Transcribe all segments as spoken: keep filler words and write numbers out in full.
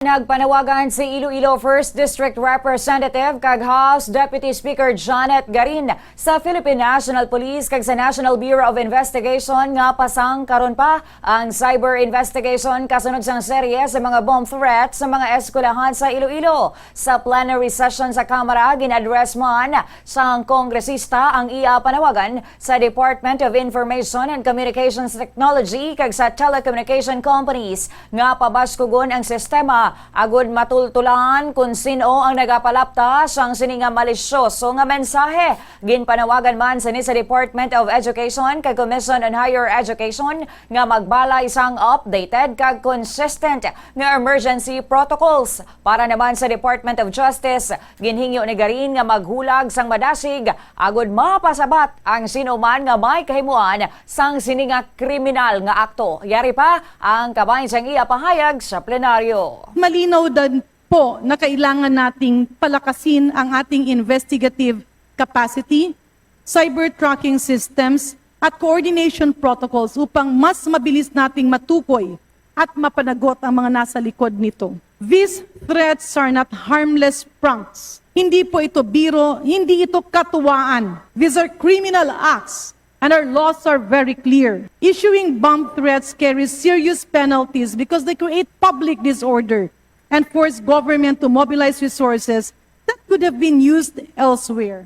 Nagpanawagan si Iloilo First District Representative kag House Deputy Speaker Janet Garin sa Philippine National Police kag sa National Bureau of Investigation nga pasangkaron pa ang cyber investigation kasunod sang serye sa mga bomb threat sa mga eskwelahan sa Iloilo. Sa plenary session sa Kamara, gin-address man sang kongresista ang iya panawagan sa Department of Information and Communications Technology kag sa telecommunication companies nga pabaskugon ang sistema agud matultulan kon sin-o ang nagapalapta sang sini nga malisyoso nga mensahe. Ginpanawagan man sini sa Department of Education kag Commission on Higher Education nga magbalay sang updated kag consistent nga emergency protocols. Para naman sa Department of Justice, ginhingyo ni Garin nga maghulag sang madasig agud mapasabat ang sin-o man nga may kahimuan sang sini nga kriminal nga akto. Yari pa ang kabahin sang iya pahayag sa plenaryo. Malinaw din po na kailangan nating palakasin ang ating investigative capacity, cyber tracking systems, at coordination protocols upang mas mabilis nating matukoy at mapanagot ang mga nasa likod nito. These threats are not harmless pranks. Hindi po ito biro, hindi ito katuwaan. These are criminal acts, and our laws are very clear. Issuing bomb threats carries serious penalties because they create public disorder and force government to mobilize resources that could have been used elsewhere.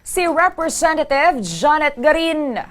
Si Representative Janet Garin.